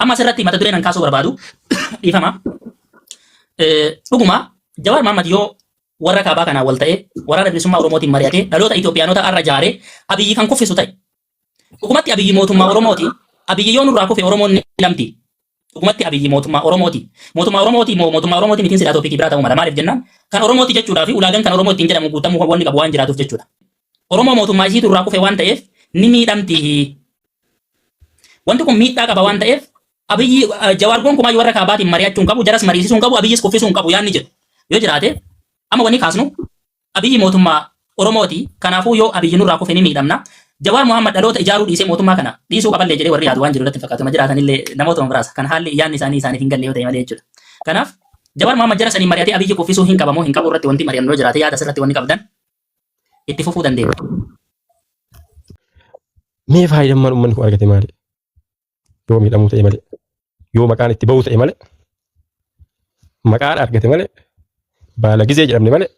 Amma asirratti mata dureen an kaasuu barbaadu dhiifama. Dhuguma Jawaar Mahaammad yoo warra kaabaa kanaan wal ta'ee waraana bilisummaa Oromootiin mari'atee dhaloota Itoophiyaanota arra jaaree Abiyyi kan kuffisu ta'e. Dhugumatti Abiyyi mootummaa Oromooti. Abiyyi yoo nurraa kufe Oromoon ni lamti. Dhugumatti Abiyyi mootummaa Oromooti. Mootummaa Oromooti moo mootummaa Oromooti mitiin silaa toopikii biraa ta'uu mala. Maaliif jennaan kan Oromooti jechuudhaa fi ulaagaan kan Oromoo ittiin jedhamu guutamuu wanni qabu waan jiraatuuf jechuudha. Oromoo mootummaa isiitu irraa kufe waan ta'eef ni miidhamti. Wanti kun miidhaa qaba waan ta'eef Abiyyi Jawaar gonkumaa warra kaabaatiin mari'achuu hin qabu, jaras mariisisuu hin qabu, Abiyyis kuffisuu hin qabu yaadni jedhu. Yoo jiraate amma wanni kaasnu Abiyyi mootummaa Oromooti. Kanaafuu yoo Abiyyi nurraa kufe ni miidhamna. Jawaar Mohammad dhaloota ijaaruu dhiisee mootummaa kana dhiisuu qaballee jedhee warri yaadu waan jiru irratti hin fakkaatu. Ma jiraatanillee namootuma muraasa kan haalli yaadni isaanii isaaniif hin galle yoo ta'e malee jechuudha. Kanaaf Jawaar Mohammad jara saniin mari'atee Abiyyi kuffisuu hin qabamoo hin qabu irratti wanti mari'annu yoo jiraate yaada asirratti wanni qabdan itti fufuu dandeenya. Mee faayidammaan uummanni kun argate maali? Yoo miidhamuu ta'e malee, yoo maqaan itti ba'uu ta'e malee, maqaan argate malee, baala gizee jedhamne malee,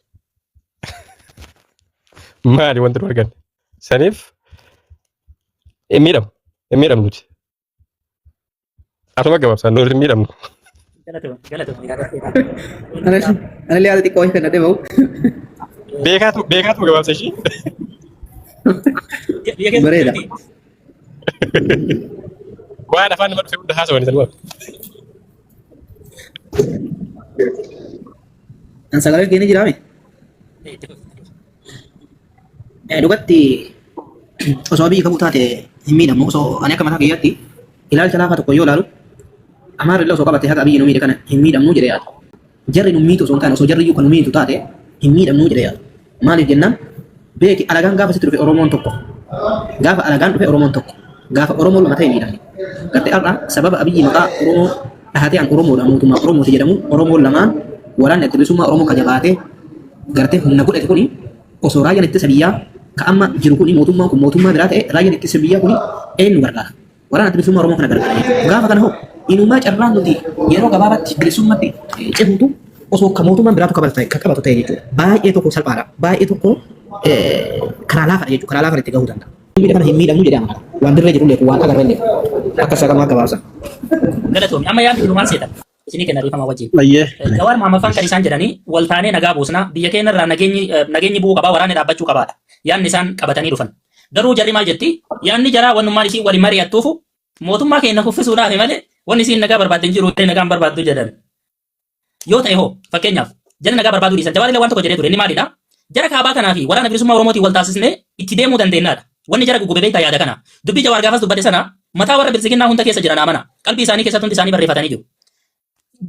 maali wanti nu arganne? Saniif hin miidhamu, hin miidhamnu nuti. Asuma gabaabsaan nuti hin miidhamnu. Galatoomi, galatoomi yaada keetii. Anallee yaada xiqqoo wayii kennadhee bahu. Beekaatu beekaatu gabaabsa ishii. Biyya keessa Bareeda. jirti. Waan afaan nama dhufe hunda haasawani sanumaaf. An sagalee keenya jiraame. Itti fufi. Dhugatti osoo biyyi kamuu taate hin miidhamu. Osoo ani akka mataa kiyyaatti ilaalcha laafaa tokko yoo ilaalu Amaarri illee osoo qabate haga Abiyyi nu miidhe kana hin miidhamnu jedhee yaada. Jarri nu miitu osoo hin taane osoo jarri iyyuu kan nu miitu taate hin miidhamnu jedhee yaada. Maaliif jennaan beeki alagaan gaafa sitti dhufe Oromoon tokko. Gaafa alagaan dhufe Oromoon tokko. Gaafa Oromoon lama ta'e miidhamne. Gartee har'a sababa Abiyyi maqaa Oromoo dhahatee an Oromoodha mootummaa Oromooti jedhamuun Oromoon lamaan waraanni adda bilisummaa Oromoo ka jabaatee gartee humna godhate kuni osoo raayyaan ittisa biyyaa ka amma jiru kuni mootummaan kun mootummaa biraa ta'e raayyaan ittisa biyyaa kuni eenyu gargaara? Waraana Adda Bilisummaa Oromoo kana gargaara jechuudha. Gaafa kana hoo inumaa carraan nuti yeroo gabaabaatti bilisummaatti cehuutu osoo ka mootummaan biraatu qabatu ta'e ka qabatu ta'e jechuudha. Baay'ee tokko salphaadha. Baay'ee tokko karaa laafaadha jechuudha. Karaa laafaan itti gahuu danda'a. Miidha kana hin miidhamnu jedhee amana. Waan dirree jirullee kun waan agarrellee akka isa kamaa gabaabsa. Galatoomi. Amma yaadni jiru maal seetan? Isinii kenna dhiifama wajjin. Ayyee. Jawaar Mohaammed faan kan isaan jedhanii wal taanee nagaa buusna biyya keenya irraa nageenyi nageenyi bu'uu qabaa waraanni dhaabbachuu qabaadha. Yaadni isaan qabatanii dhufan. Garuu jarri maal jetti? Yaadni jaraa wannummaan isiin waliin mari'attuufu mootummaa keenya kuffisuudhaafi malee wanni isiin nagaa barbaadde hin jiru nagaan barbaaddu jedhan. Yoo ta'e hoo fakkeenyaaf jarri nagaa barbaaduu dhiisan Jawaar illee waan tokko jedhee ture inni maalidha? Jara kaabaa kanaa fi waraana bilisummaa Oromootiin wal taasisnee itti deemuu dandeenyaadha. Wanni jara guggube beektaa yaada kana. Dubbii Jawaar gaafas dubbate sana mataa warra biltsiginnaa hunda keessa jira naa amana. Qalbii isaanii keessatti hundi isaanii barreeffatanii jiru.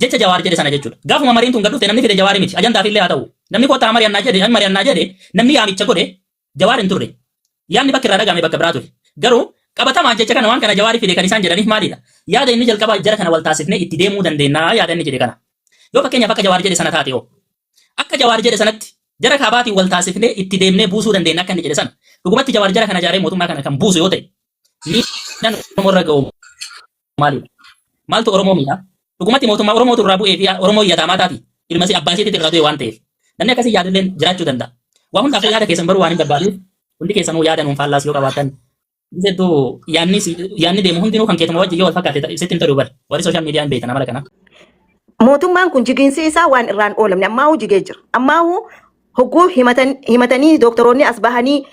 Jecha Jawaar jedhe sana jechuudha. Gaafuma mariin tun gad dhufte namni fide Jawaari miti. Ajandaaf illee haa ta'u. Namni kottaa mari'annaa jedhe, hin mari'annaa jedhe, namni yaamicha godhe Jawaar hin turre. Yaadni bakki irraa dhaga'ame bakka biraa ture. Garuu qabatamaan jecha kana waan kana Jawaari fide kan isaan jedhaniif maalidha? Yaada inni jalqaba jara kana wal taasifnee itti deemuu dandeenya yaada inni jedhe kana. Yoo fakkeenyaaf akka Jawaar jedhe sana taate hoo? Akka Jawaar jedhe sanatti jara kaabaatiin wal taasifnee itti deemnee buusuu dandeenya akka inni jedhe sana. Dhugumatti Jawaar jara kana ijaaree mootummaa kana kan buusu yoo ta'e miidhaan Oromoo irra ga'u maalidha? Maaltu Oromoo miidha? Dhugumatti mootummaa Oromootu irraa bu'ee fi Oromoo yataamaa taati. Ilma si abbaa isiitti irraa du'e waan ta'eef. Namni akkasii yaadulleen jiraachuu danda'a. Waa hundaafuu yaada keessan baruu waan hin barbaaduuf hundi keessanuu yaada nuun faallaas yoo qabaattan hedduu yaadni yaadni deemu hundinuu kan keetuma wajjin yoo wal fakkaate sitti hin tolu bar. Warri sooshaal miidiyaa hin beektan amala kana. Mootummaan kun jigiinsi isaa waan irraan oolamne ammaahuu jigee jira. Ammaahuu hogguu himatan, himatanii dooktoroonni as bahanii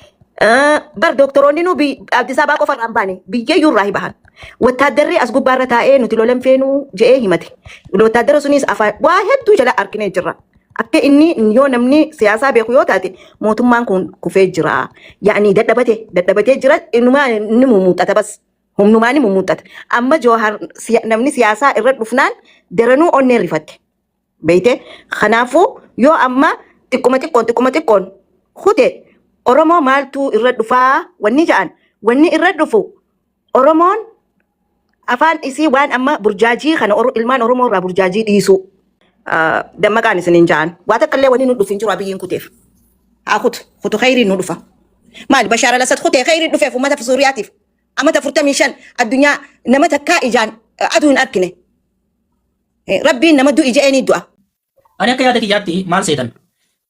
bar dooktoroonni nu Addis Ababaa qofa irraa hin baane biyyayyuu irraa hin bahan. Wattaaddarri as gubbaarra taa'ee nuti lolan feenuu je'ee himate. Wattaaddara sunis afaan waa hedduu jala arginee jirra. Akka inni yoo namni siyaasaa beeku yoo taate mootummaan kun kufee jira. Yaa'ni dadhabate dadhabatee jira innumaa inni mummuuxata bas. Humnumaa ni mummuuxata. Amma Joohar namni siyaasaa irra dhufnaan daranuu onneen rifatte. Beeyte kanaafuu yoo amma xiqquma xiqqoon xiqquma xiqqoon kute Oromoo maaltu irra dhufaa wanni ja'an wanni irra dhufu Oromoon afaan isii waan amma burjaajii kana ilmaan Oromoo irraa burjaajii dhiisuu. Dammaqaan isiniin ja'an waa takka illee wanni nu dhufu hin jiru Abiyyiin kuteef. Haa kutu kutu khayriin nu dhufa. Maali Bashaar al-Assad kutee khayriin dhufeef uummata Suuriyaatiif amata 45 addunyaa nama takkaa ijaan aduu hin arkine. Rabbiin nama du'i je'ee ni du'a. Ani akka yaada kiyyaatti maal seetan?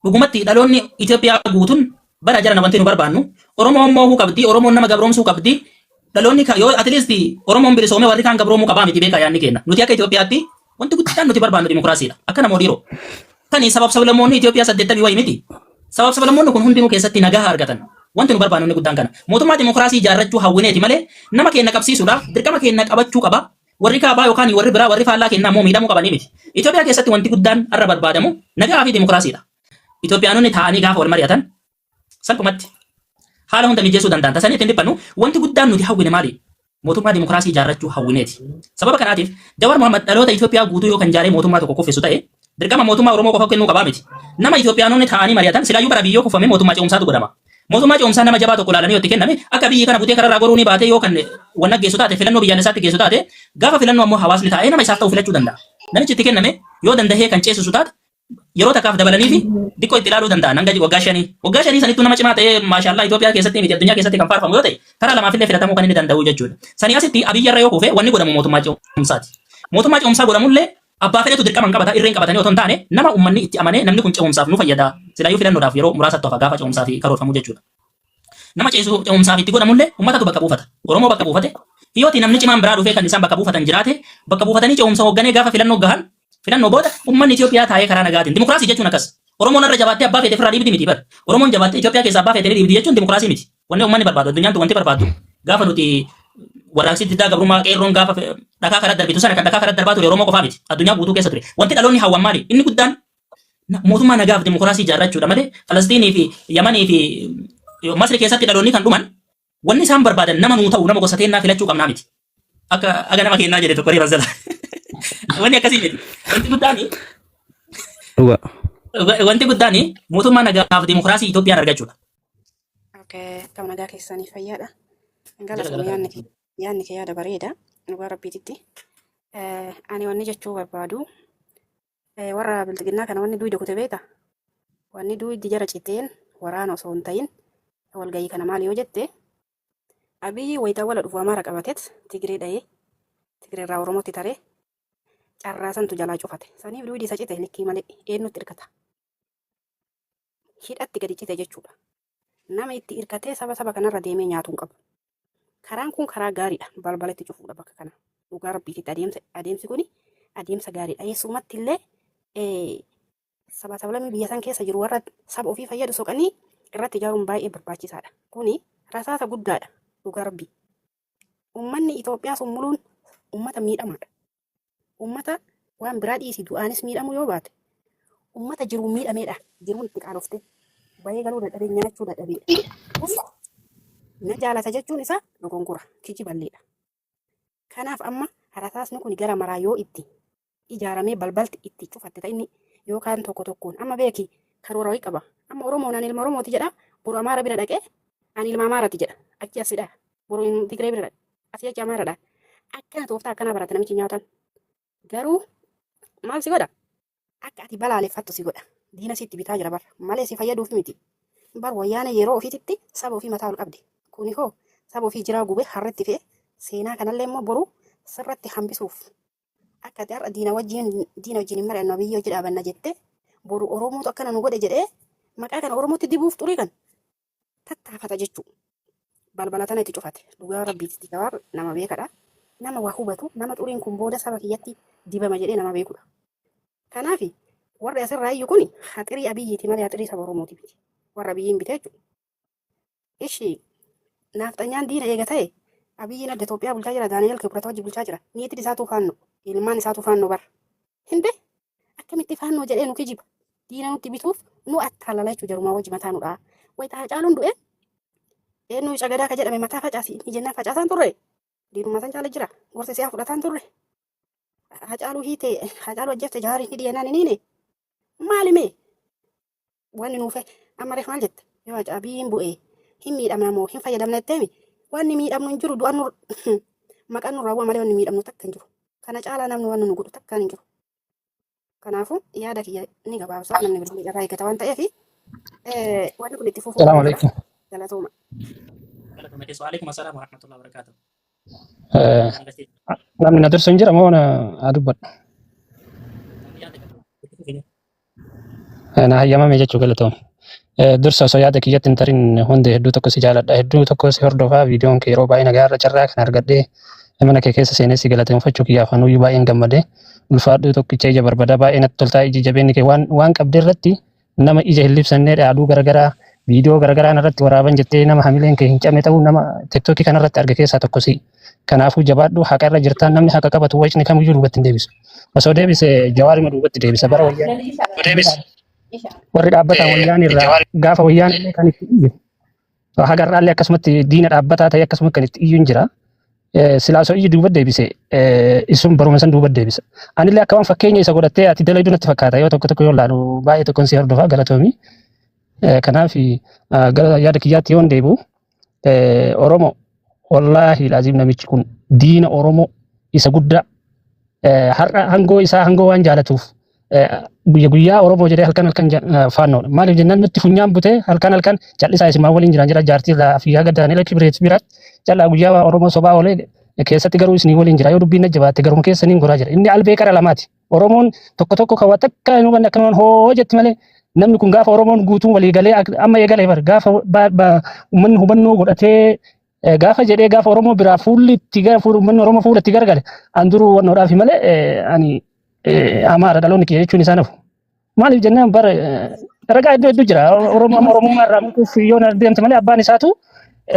Dhugumatti dhaloonni Itoophiyaa guutuun bara jarana wanti nu barbaannu Oromoon moohuu qabdi, Oromoon nama gabroomsuu qabdi. Dhaloonni yoo at least Oromoon bilisoomee warri kaan gabroomuu qabaa miti, beekaa yaadni kenna. Nuti akka Itoophiyaatti wanti guddaan nuti barbaannu dimokiraasiidha. Akka nama dhiiroo. Kani sabab sablammoonni Itoophiyaa 80 wayii miti. Sabab sablammoonni kun hundinuu keessatti nagaa argatan. Wanti nu barbaannu inni guddaan kana. Mootummaa dimokiraasii ijaarrachuu hawwineeti malee nama keenya qabsiisuudhaaf dirqama keenya qabachuu qaba. Warri kaabaa yookaan warri biraa, warri faallaa kennaa immoo miidhamuu qabanii miti. Itoophiyaa keessatti wanti guddaan har'a barbaadamu nagaa fi dimokiraasiidha. Itoophiyaanonni taa'anii gaafa wal mari'atan salphumatti haala hunda mijeessuu danda'an. Tasanii ittiin dhiphannu, wanti guddaan nuti hawwine maali? Mootummaa dimokiraasii ijaarrachuu hawwineeti. Sababa kanaatiif Jawar Mohammad dhaloota Itoophiyaa guutuu yoo kan ijaaree mootummaa tokko kuffisu ta'e, dirqama mootummaa Oromoo qofa kennuu qabaa miti. Nama Itoophiyaanonni taa'anii mari'atan, silaayyuu bara biyyoo kufame mootummaa ce'umsaatu godhama. Mootummaa ce'umsaa nama jabaa tokko ilaalanii yoo itti kenname, akka biyyi kana butee kararraa goruu ni baatee yoo kan wanna geessu taate, filannoo biyyaalessaatti geessu taate, gaafa filannoo ammoo hawaasni taa'ee nama isaaf ta'u filachuu danda'a. Namichi itti kenname yoo dandahee kan ceesisu taate, yeroo takkaaf dabalanii fi xiqqoo itti ilaaluu danda'an hanga waggaa 5. Waggaa 5 sanittuu nama cimaa ta'ee, maashaallah, Itoophiyaa keessatti miti addunyaa keessatti kan faarfamu yoo ta'e, karaa lamaafillee filatamuu kan inni danda'u jechuudha. Sanii asitti Abiyyi irra yoo kufe wanni godhamu mootummaa ce'umsaati. Mootummaa ce'umsaa godhamullee abbaa fedhetu dirqama hin qabata, irreen qabatanii otoo hin taane, nama uummanni itti amanee namni kun ce'umsaaf nu fayyada. Silaayyuu filannoodhaaf yeroo muraasatti hafa gaafa ce'umsaa fi karoorfamu jechuudha. Nama ceesu ce'umsaaf itti godhamullee uummatatu bakka buufata. Oromoo bakka buufate. Hiyyooti namni cimaan biraa dhufee kan isaan bakka buufatan jiraate, bakka buufatanii ce'umsa hoogganee gaafa filannoo gahan, filannoo booda uummanni Itoophiyaa taa'ee karaa nagaatiin. Dimokiraasii jechuun akkas. Oromoon irra jabaattee abbaa feete ofirraa dhiibdi miti bar. Oromoon jabaattee Itoophiyaa keessaa abbaa feete ni dhiibdi jechuun dimokiraasii miti. Wanni uummanni barbaadu, addunyaan wanti barbaaddu, gaafa nuti warraaqsi diddaa gabrummaa qeerroon gaafa dhakaa karaa darbitu sana, kan dhakaa karaa darbaa ture Oromoo qofaa miti. Addunyaa guutuu keessa ture. Wanti dhaloonni hawwan maali? Inni guddaan mootummaa nagaaf dimokiraasii ijaarrachuudha malee Falastiinii fi Yamanii fi Masri keessatti dhaloonni kan dhuman wanni isaan barbaadan nama nuu ta'u, nama gosa teennaa filachuu qabnaa miti. Akka aga nama kennaa jedhe tokko reefa jala. Wanni akkasii miti. Wanti guddaan Dhuga. Wanti guddaan mootummaa nagaaf dimokiraasii Itoophiyaan argachuudha. Okay, akkam, nagaa keessanii, fayyaadha? Jala Galatoom. galata. Yaadni kee yaada bareeda. Dhugaa rabbiititti. Ani wanni jechuu barbaadu, warra bilxiginnaa kana wanni duyda kute beekta? Wanni duydi jara citeen waraana osoo hin ta'in walgayii kana. Maali yoo jette, Abiyyi wayitaa wala dhufu Amaara qabateet Tigree dha'ee, Tigree irraa Oromootti taree, carraa santu jalaa cufate. Saniif duydi isa cite likkii malee eenyutti hirkata? Hidhatti gadi cite jechuudha. Nama itti hirkatee saba saba kanarra deemee nyaatu hin qabu. Karaan kun karaa gaariidha. Balbala itti cufuudha bakka kana. Dhugaa rabbiititti adeemsi kuni adeemsa gaariidha. Eessumatti illee saba sablammii biyya san keessa jiru, warra saba ofii fayyadu soqanii irratti ijaaruun baay'ee barbaachisaadha. Kuni rasaasa guddaadha. Dhugaa rabbii. Uummanni Itoophiyaa sun muluun uummata miidhamaadha. Uummata waan biraa dhiisi, du'aanis miidhamuu yoo baate, uummata jiruun miidhameedha. Jiruun itti qaalofte bahee galuu dadhabee, nyaachuu dadhabeedha. Kun na jaalata jechuun isaa dogongora, kijiballeedha. Kanaaf amma rasaasni kun gara maraa yoo itti ijaaramee balbalti itti cufatte ta'inni yookaan tokko tokkoon amma beeki karoora wayii qaba. Amma Oromoon ani ilma Oromooti jedha, boru Amaara bira dhaqee ani ilma Amaarati jedha. Achi asidha. Boru Tigree bira dhaqa. Asii achi Amaaradha. Akkana tooftaa akkanaa barata namichi nyaatan. Garuu maal si godha? Akka ati balaaleffattu si godha. Diina sitti bitaa jira bar. Malee si fayyaduuf miti. Bar wayyaane yeroo ofiititti saba ofii mataa ol qabdi. Kuni hoo saba ofii jiraa gube harretti fe'e, seenaa kanallee immoo boru sirratti hambisuuf, akka ati har'a diina wajjin hin mari'annu, Abiyyi hojii dhaabanna jette, boru Oromootu akkana nu godhe jedhee maqaa kana Oromootti dibuuf xurii kan tattaafata jechuudha. Balbala tana itti cufate. Dhugaa rabbiitti Jawaar nama beekadha. Nama waa hubatu, nama xuriin kun booda saba kiyyatti dibama jedhee nama beekudha. Kanaaf warri asirraa iyyuu kun haxirii Abiyyiiti malee haxirii saba Oromooti miti. Warra Abiyyiin bite jechuudha. Ishi naafxanyaan diina eega ta'e, Abiyyiin adda Itoophiyaa bulchaa jira, Daani'el Kibrat wajji bulchaa jira. Niitiin isaatu faanno, ilmaan isaatu faanno bara. Hinde akkamitti faannoo jedhee nu kijiba? Diina nutti bituuf nu attaalala jechuudha, jarumaa wajji mataa nu dha'a. Wayita Hacaaluun du'e eenyu cagadaa ka jedhame mataa facaasi ni jennaan facaasaan turre. Diinummaa san caala jira. Gorsa si'aa fudhataan turre. Hacaaluu hiite, Hacaaluu ajjeefte, jaarii hidhi jennaan hin hiine. Maali mee? Wanni nuufe amma reef maal jette? Yoo Abiyyiin bu'ee hin miidhamna moo hin fayyadamna jetteemi? Wanni miidhamnu hin jiru, du'an nu maqaan nurraa bu'a malee wanni miidhamnu takka hin jiru. Kana caalaa namni wanni nu godhu takkaan hin jiru. Kanaafuu yaada kiyya ni gabaabsa, namni bilbilii irraa eeggata waan ta'eef wanni kun itti fufuu Salaamu qaba jedha. alaikum. Galatooma. Galatooma keessoo. Alaikum assalam wa rahmatullahi wa barakatuh. Namni na dursu hin jira moo na haa dubbadhu? Namni yaada qabu. Na hayyamame jechuu, galatoome. Dursa osoo yaada kiyyatti hin tarin hundi hedduu tokko si jaaladha. Hedduu tokko si hordofaa viidiyoon kee yeroo baay'ee nagaa irra carraa kan argadhee mana kee keessa seenee si galateeffachuu kiyyaaf anuyyuu baay'een gammade. Ulfaadhuu tokkicha ija barbaada baay'ee natti toltaa iji jabeenni kee waan waan qabde irratti nama ija hin libsanneedha aduu garagaraa viidiyoo garagaraa irratti waraaban jettee nama hamileen kee hin cabne ta'uu nama tiktookii kanarratti arge keessaa tokko si. Kanaafuu jabaadhu haqa irra jirtaan namni haqa qabatu wacni kamiyyuu duubatti hin deebisu. Osoo deebise jawaarima duubatti deebisa bara wayyaa. Warri dhaabbataa wayyaan irraa gaafa wayyaan illee kan itti iyyu haga irraallee akkasumatti diina dhaabbataa ta'e akkasuma kan itti iyyu hin jira. Silaa osoo iyyi duuba deebise isun baruma san duuba deebisa. Anillee akka waan fakkeenya isa godhattee ati dalaydu natti fakkaata yoo tokko tokko yoo laalu baay'ee tokkoon si hordofaa galatoomi. Kanaaf gara yaada kiyyaatti yoon deebi'u Oromo wallaahi laazim namichi kun diina Oromoo isa guddaa har'a hangoo isaa hangoo waan jaalatuuf guyya guyyaa Oromoo jedhee halkan halkan faannoodha. Maaliif jennaan nutti funyaan butee halkan halkan callisaa isin waliin jiraan jira jaartii irraa fi haga Daani'el Kibreet biraatti callaa guyyaa Oromoo sobaa oolee keessatti garuu isinii waliin jira yoo dubbiin na jabaatte garuma keessaniin goraa jira. Inni albee qara lamaati. Oromoon tokko tokko kan waa takka hin hubanne akkanumaan hoo jetti malee namni kun gaafa Oromoon guutuun walii galee amma eegalee bar gaafa uummanni hubannoo godhatee gaafa jedhee gaafa Oromoo biraa fuulli itti gara fuula uummanni Oromoo fuula itti garagale an duruu wannoodhaaf malee ani Amaara dhaloonni kiyya jechuun isaan hafu. Maaliif jennaan bara ragaa iddoo hedduu jira. Oromoo amma Oromummaa irraa mulquuf yoo na deemte malee abbaan isaatu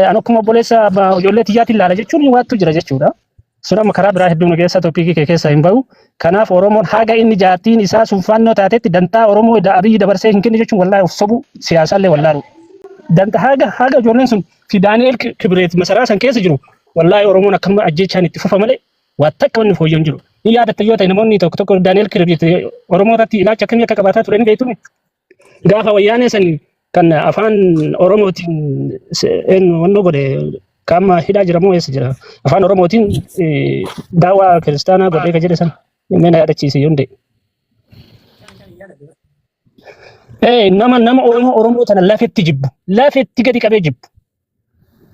an akkuma obboleessa ijoollee tiyyaatiin ilaala jechuun waattu jira jechuudha. Sun amma karaa biraa hedduu nu keessa topiikii kee keessa hin bahu. Kanaaf Oromoon haga inni jaartiin isaa sun faannoo taatetti dantaa Oromoo Abiyyi dabarsee hin kennu jechuun wallaahi of sobu siyaasaallee wallaalu. Danta haga haga ijoolleen sun fi Daani'el Kibreet masaraa san keessa jiru wallaahi Oromoon akkanuma ajjeechaan itti fufa malee waa takka wanni fooyya'u hin jiru. Ni yaadatta yoo ta'e namoonni tokko tokko Daani'el Kibreet Oromoo irratti ilaalcha akkamii akka qabaataa ture ni beektu. Gaafa wayyaanee san kan afaan Oromootiin eenyu wannoo godhe qaama hidhaa jira moo eessa jira? Afaan Oromootiin daawaa kiristaanaa godhee ka jedhe san mee na yaadachiise yoo hundee. Nama nama Oromoo Oromoo tana lafetti jibbu lafetti gadi qabee jibbu.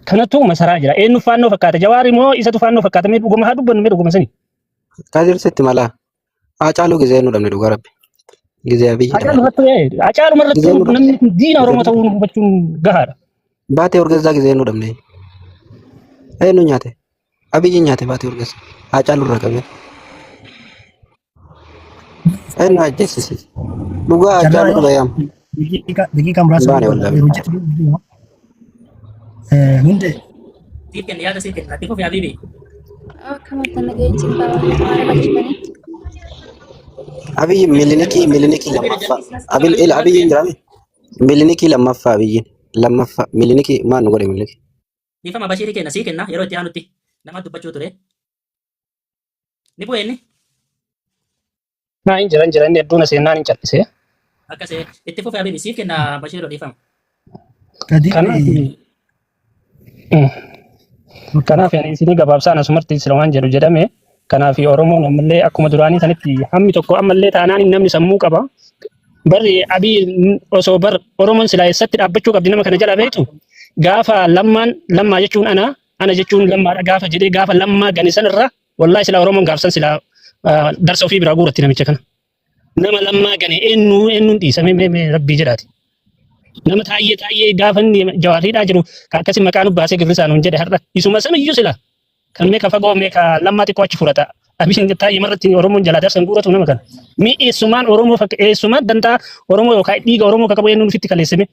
Kanatu masaraa jira. Eenyu faannoo fakkaata? Jawaari moo isatu faannoo fakkaata? Mee dhuguma haa dubbannu mee dhuguma sani. Kadir sitti malaa. Haacaaluu gizee nu dhabne dhugaa rabbi. Gizee Abiyyi Hacaalu dhabne. irratti Hacaaluma irratti Gizee nu dhabne. namni kun diina Gizee Oromoo nu ta'uu hubachuun gahaadha. Baatee Urgeessaa gizee nu dhabne. Eenyu nyaate? Abiyyi nyaate baatee Urgeessaa. Haacaaluu irraa qabee. Eenyu ajjeesise? Dhugaa Carraa Haacaaluu dhuga yaam. daqiiqaa muraasa Baane booda wallaahi. yeroo jedhu hundee Siif kenna yaada siif kenna. Ati fufi Habibi. Akkamatti nageenya baay'ee jirtanii. Abiyyi milinikii milinikii lammaffaa. Abil ila Abiyyi hin jiraame. Milinikii lammaffaa Abiyyiin. Lammaffaa milinikii maal nu godhe milinikii? Dhiifama Bashiirii kenna sii kenna yeroo itti aanutti nama dubbachuu ture. Ni bu'e inni. Naa hin jiran jira inni hedduun aseenaan hin callisee. Akkasee itti fufi Habibi siif kenna Bashiiroo dhiifama. Kadir Kanaaf kanaaf ani isinii gabaabsaan asumatti sila waan jedhu jedhame kanaaf Oromoon ammallee akkuma duraanii sanitti hammi tokko ammallee taanaan namni sammuu qaba. Barri Abiy osoo bar Oromoon silaa eessatti dhaabbachuu qabdi nama kana jala beektu gaafa lammaan lammaa jechuun ana ana jechuun lammaadha gaafa jedhee gaafa lammaa gane sanirra wallahi silaa Oromoon gaafsan silaa darsa ofii biraa guuratti namicha kana. Nama lammaa gane eenyu eenyuun dhiisa mee mee mee rabbii jedhaati. Nama taayyee taayyee gaafa inni jawaariidhaa jiru ka akkasi maqaa nu baasee girrisaa nuun jedhe har'a isuma saniyyuu sila kan mee ka fagoo mee ka lammaa xiqqoo achi furata. Abiin taayyee marratti Oromoon jalaa darsan guuratu nama kana. Mi eessumaan Oromoo fakka eessumaan dantaa Oromoo yookaan dhiiga Oromoo ka qabu eenyuun ofitti kaleessime.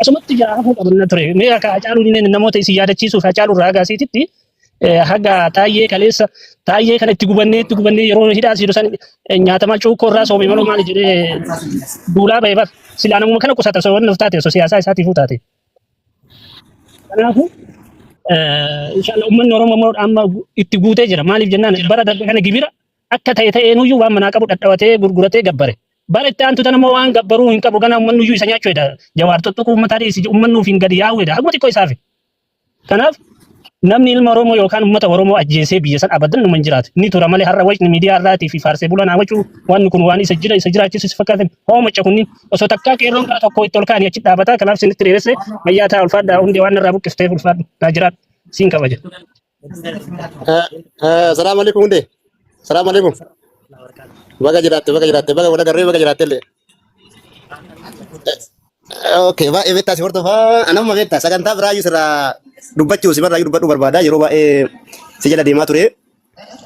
Asumatti jaa hafuu qabna ture. Mee akka Hacaaluu inni namoota isin yaadachiisuuf Hacaaluu irraa haga asiititti haga taayyee kaleessa taayyee kana itti gubannee yeroo hidhaa siidu san nyaatamaa cuukkoo irraa soomee maloo maali jedhee duulaa ba'e bar. Silaa namuma kana qusata osoo wanni of taate osoo siyaasaa isaatiifuu taate. Kanaafuu inshallah uummanni Oromoo immoo amma itti guutee jira. Maaliif jennaan bara darbe kana gibira akka ta'e ta'eenuyyuu waan manaa qabu dhadhawatee gurguratee gabbare. Bara itti aantu tana immoo waan gabbaruu hin qabu gana uummanni iyyuu isa nyaachuu heda. Jawaar tuttuquu uummataa dhiisi uummanni ofiin gadi yaa'uu heda. Haguma xiqqoo isaafi. Kanaaf namni ilma Oromoo yookaan uummata Oromoo ajjeesee biyya san abadan numa hin jiraatu. Ni tura malee har'a wacni miidiyaa irraatii fi faarsee bulan haa wacuu wanni kun waan isa jira isa jiraachisu si fakkaatan hoomacha kunniin osoo takkaa qeerroon gara tokkoo itti ol kaanii achi dhaabataa kanaaf isinitti dheeresse fayyaa ta'a ulfaadhaa hundee waan irraa buqqifteef ulfaadhu naa jiraadhu siin kabaja. Salaam alaikum hundee. Salaam alaikum. Baga jiraatte baga jiraatte baga wal agarree baga jiraatte illee. Okay, baay'ee beektaa si hordofaa. Anamma beektaa sagantaa biraayyuu sirraa dubbachuu si barraayyuu dubbadhuu barbaada. Yeroo baay'ee si jala deemaa ture.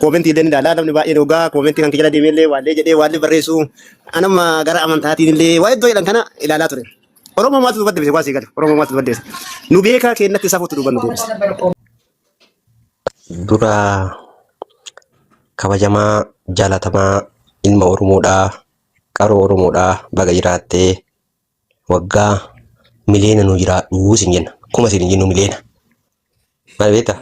Koomentii illee ni ilaala. Namni baay'een ogaa koomentii kan jala deemee illee waallee jedhee waallee barreessu. Anamma gara amantaatiin illee waa iddoo jedhan kana ilaalaa ture. Oromoo maaltu dubbatti deebise waa sii gala. Oromoo maaltu dubbatti deebise. Nu beekaa keenyatti safuutu duuba nu deebise. Dura kabajamaa jaalatamaa ilma Oromoodhaa qaroo Oromoodhaa baga jiraattee waggaa miliyoona nu jiraadhuu sin jenna. Kuma sin hin jennu miliyoona. Maal beektaa?